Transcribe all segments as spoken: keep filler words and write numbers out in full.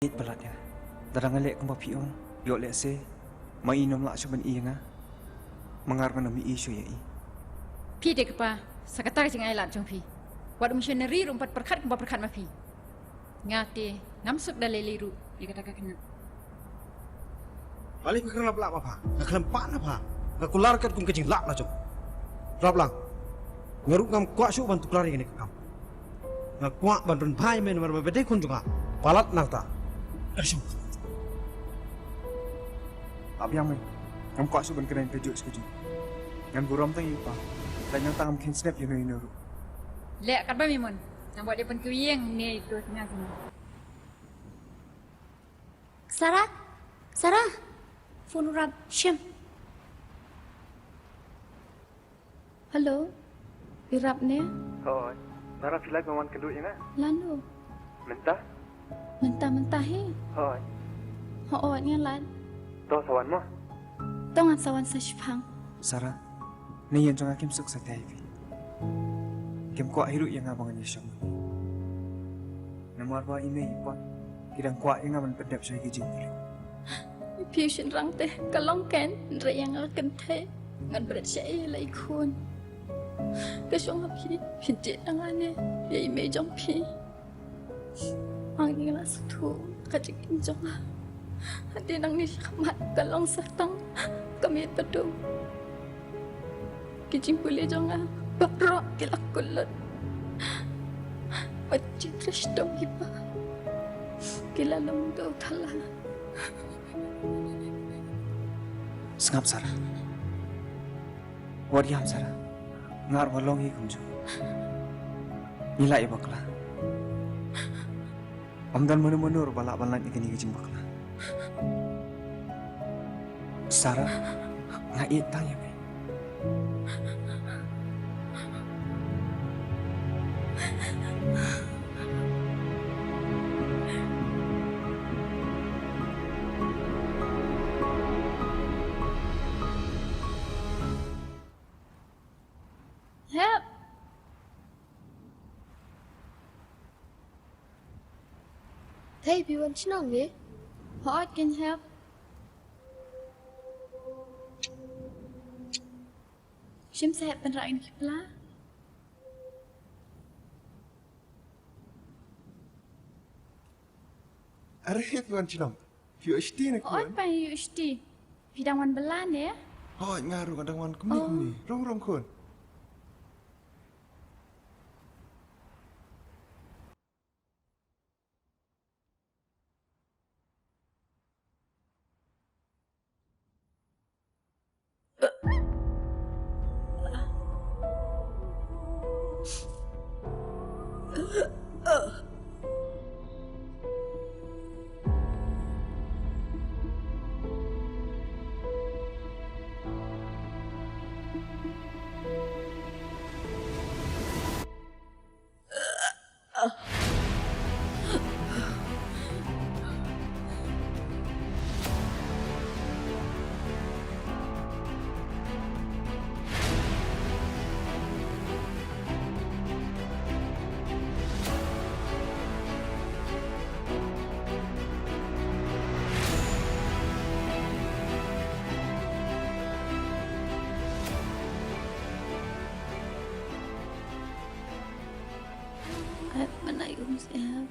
Ïeit palat ïa nga. Lada nga leh kumba phi ong, ïoh lehse ma i nym lah shuh ban ïoh ïa nga. Ma nga ruh ngan ym ïoh shuh ïa i. Phi dei kpa, sa kata ka jingailad jong phi. Wat u missionary ruh um pat pyrkhat kumba pyrkhat ma phi. Nga te ngam suk da lei lei ruh ïa kata ka khynnah. Balei phi kren lap lap ma pha? Nga khlem pah na pha. Nga kular katkum ka jinglap na jong. Rap lang. Nga ruh ngam kwah shuh ban tuklar ïa kane ka kam. Nga kwah ban pynbha ïa me namar ba me dei khun jong nga. Palat nangta. Ka shong. Ap ïa me. Ngam kwah shuh ban kren kajuh shi kajuh. Ngan burom tang ïa u pa. Lait nangta ngam kheiñ snep ïa me ïa u ruh. Leh katba me mon. Nang buh dei pynkiw ïeng ne ïa u tnga sini. Sarah? Sarah? Phone u rap, shim. Hello? I rap ne? Hooid. Sarah, phi lah ban wan kynduh ïa nga? Lano? Mynta? Mynta, mynta hi? Hooid. Hooid, nga lah. To sa wan mo? To ngan sa wan sa shipang. Sarah, ne ïa jong nga kim suk satia ïa phi. Kim kwah hi ruh ïa nga ba ngan ïashong. Namar ba i mei i pa ki dang kwah ïa nga ban pyndep sha ki jingpule. Phi u shynrang te ka long ken, hynrei ïa nga kynthei ngan bret sha i la i khun. Ka shong ha phi, phi jied na nga ne ïa i mei jong phi. Ang ïa nga la sngewthuh ka jingim jong nga. Hadien nangne shakhmat ka long sa tang ka miet bad u. Ki jingpule jong nga baroh ki la kut lut. Wat jingtrei shitom hi ba ki la long da u thala. Sngap Sarah. Wat ïam Sarah. Nga ruh nga long hi kumjuh. Ngi lah ïa bakla. Ym don mano mano ruh ba lah ban lait na kane ka jingbakla. Sarah, nga ïeit tang ïa me. Help! Thei, phi wan shnong ne? Hooid, can help. Shim sa hep pynrah ïa ki pla. Are, phi wan shnong? Phi ïoh shti ne khun? Hooid pa, ïoh shti. Phi dang wan bylla ne? Hooid, nga ruh nga dang wan kumne kumne. Rong rong khun. Ai, mana yung siya.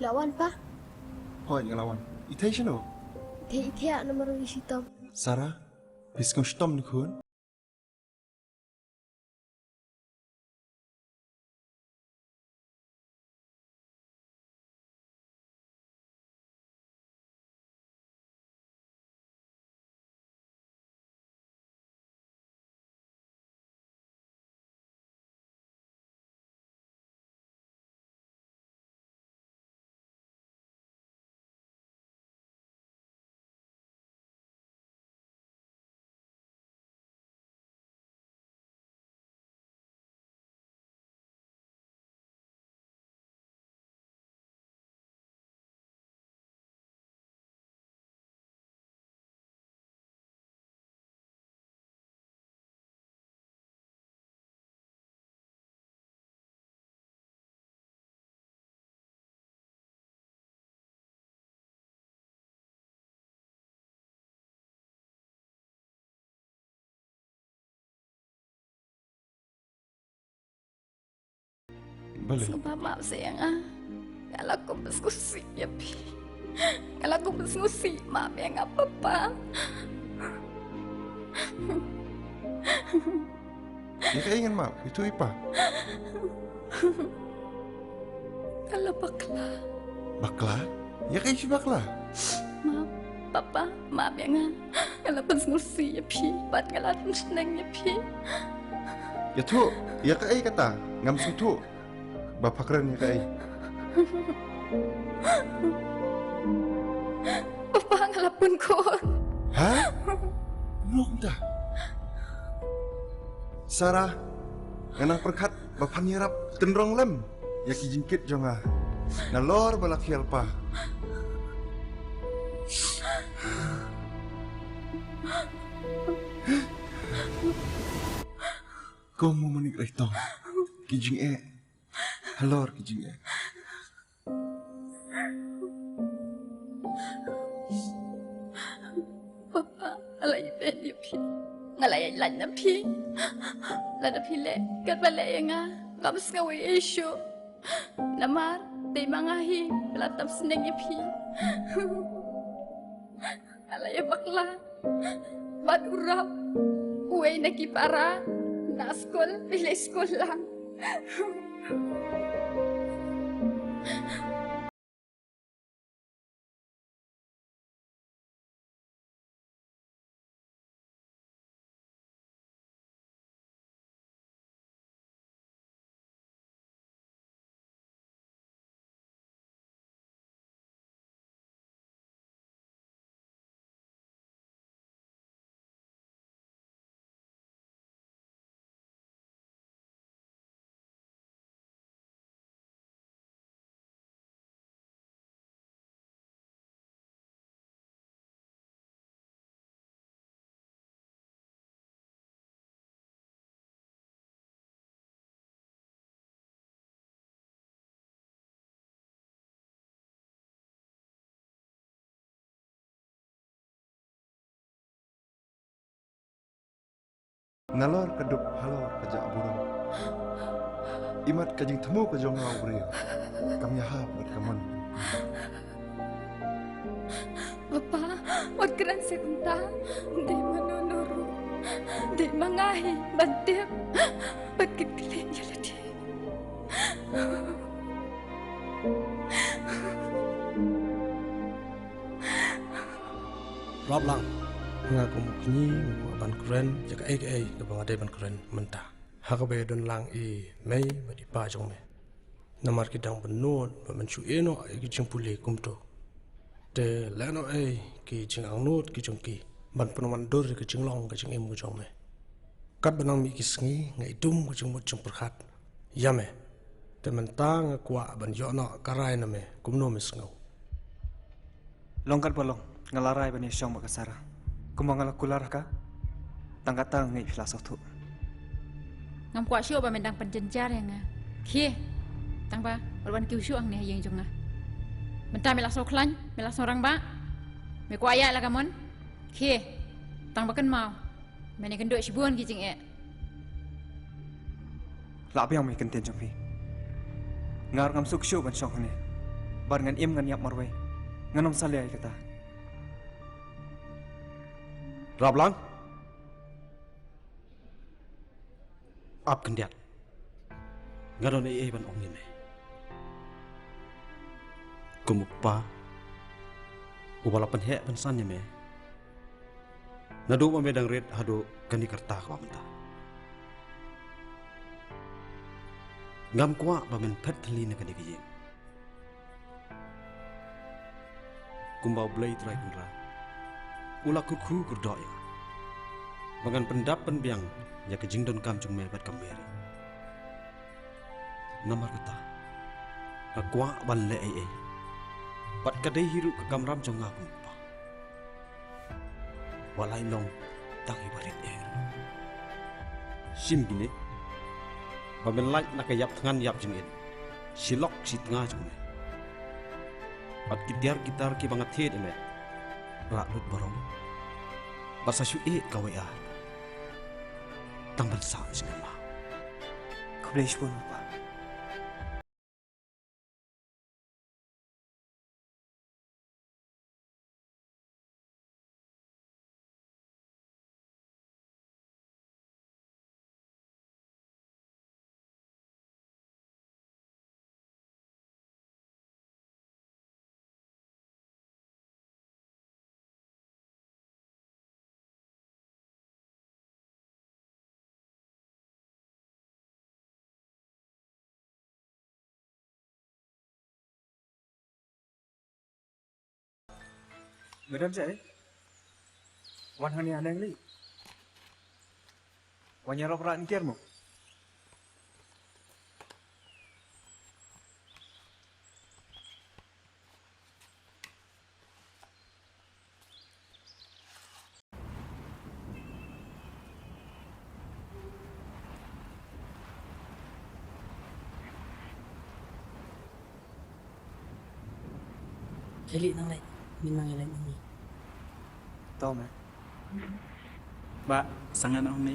La wan pa? Hooid, nga la wan. I Thei shano? I Thei, i Thei, namar i shitom. Sarah, phi sngew shitom ne khun? Balei? Sngewbha map seh ïa nga. Nga la kum ba sngewsih ïa phi. Nga la kum ba sngewsih map ïa nga papa. Ïa kaei ngan map? Ïa tu i pa. Nga la bakla. Bakla? Ïa kaei phi bakla? Map, papa, map ïa nga. Nga la pynsngewsih ïa phi bad nga la pynsneng ïa phi. Ïathuh, ïa kaei kata? Ngam sngewthuh. Ba pha kren ïa kaei? Papa, nga la pun khun. Ha? Kumno kumta? Sarah, nga nang pyrkhat ba phan ïarap tynrong lem ïa ki jingkit jong nga nalor ba la khial pa. Kum u manik reitong ki jingeh halor ki jingeh. Papa, nga la ïeit ïa phi. Nga la ïeit lait na phi. Lada phi leh katba leh ïa nga, ngam sngew ei ei shuh. Namar dei ma nga hi ba la tap sneng ïa phi. Nga la ïa bakla bad u Rap, uwei na ki para na skul, phi leit skul lang. Nalor ka duk halor ka jah burom. Imat ka jingthmu ka jong nga u briew kam ïahap bad ka mon. Papa, wat kren seh kumta. Dei mano no ruh, dei ma nga hi ban tip bad kit kylliang ïa lade. Rap lang. Nga kum u kñi nga kwah ban kren ïa kaei kaei kaba nga dei ban kren mynta. Ha kaba ïadon lang i mei bad i pa jong me. Namar ki dang bynnud ba men shu ïeh noh ïa ki jingpule kumto. Te lehnohei ki jingangnud ki jong ki ban pynwandur ïa ka jinglong ka jingim ka jong me. Katba nang mih ki sngi nga ïadum ka jingmut jingpyrkhat ïa me. Te mynta nga kwah ban ïoh noh ka rai na me kumno me sngew. Long katba long, nga la rai ban ïashong bad ka Sara. Kumba nga la kular ha ka, tang katta nga ngeit phi la sngewthuh. Ngam kwah shuh ba men dang pynjynjar ïa nga. Khie, tang ba wat wan kiew shuh hangne ha ïing jong nga. Mynta me la sngewkhlaiñ, me la sngew rangbah. Me kwah ïaid la ka mon. Khie, tang ba kynmaw, men ïakynduh shibun ki jingeh. Lah biang me kyntien jong phi. Nga ruh ngam suk shuh ban shong hangne. Bad ngan im ngan ïap marwei. Ngan ym salia ïa kata. Rap lang. Ap khyndiat. Nga don ei ei ban ong ïa me. Kum u kpa uba la pynheh pynsan ïa me. Naduh ba me dang rit haduh kane ka rta kaba mynta. Ngam kwah ba men phet thylli na kane ka ïing. Kumba U Blei Trai Kynrad u la kyrkhu kyrdoh ïa nga ba ngan pyndap pynbiang ïa ka jingdonkam jong me bad ka Mary. Namar kata nga kwah ban leh ei ei bad ka dei hi ruh ka kamram jong nga kum u kpa. Wat la i long tang iba rit eh. Shim kine ba men lait na ka ïap thngan ïap jingit, shi lok shi tnga jong me. Bad ki tiar ki tar kiba nga thied ïa me, rah lut baroh. Bad sa shu ïeh kawei ar tang ban sah jingim bha. Khublei shibun papa. Madam Jai, wan hangne haneng li. Wan ïarap rah ntiar mo. Kali nang lai, min nang lai nang ni. Tau me. Ba, sangan nang ni.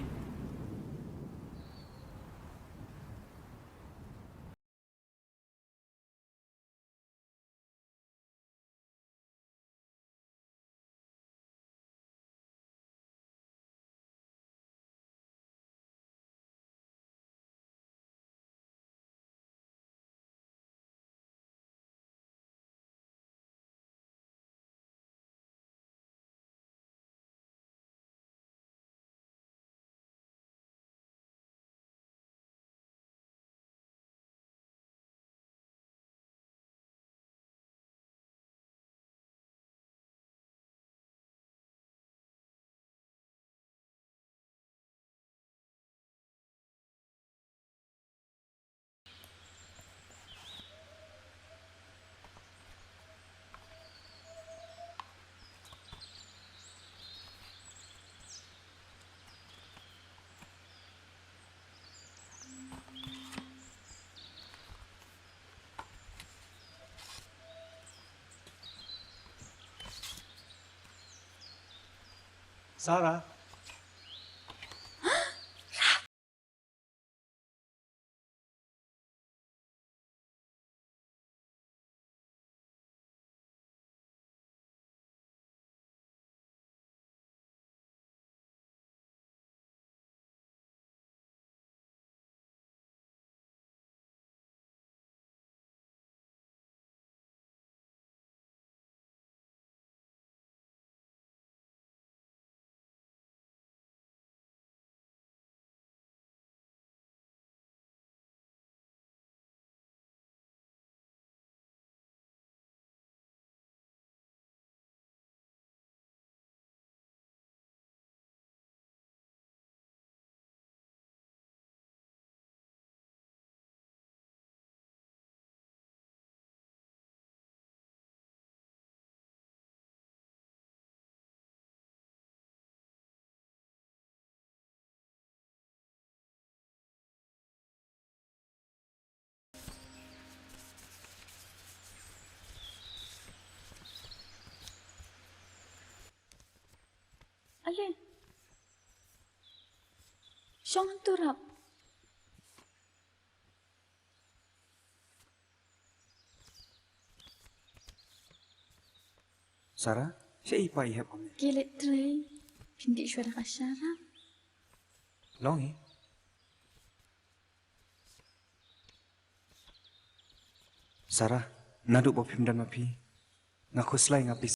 Sara. Ale. Shong hantu rap. Sara, sha i pa i hep ong. Ki leit trei. Phin dih shuwa da ka sharap. Long hi. Sara, naduh ba phim don ma phi, nga khuslai nga phi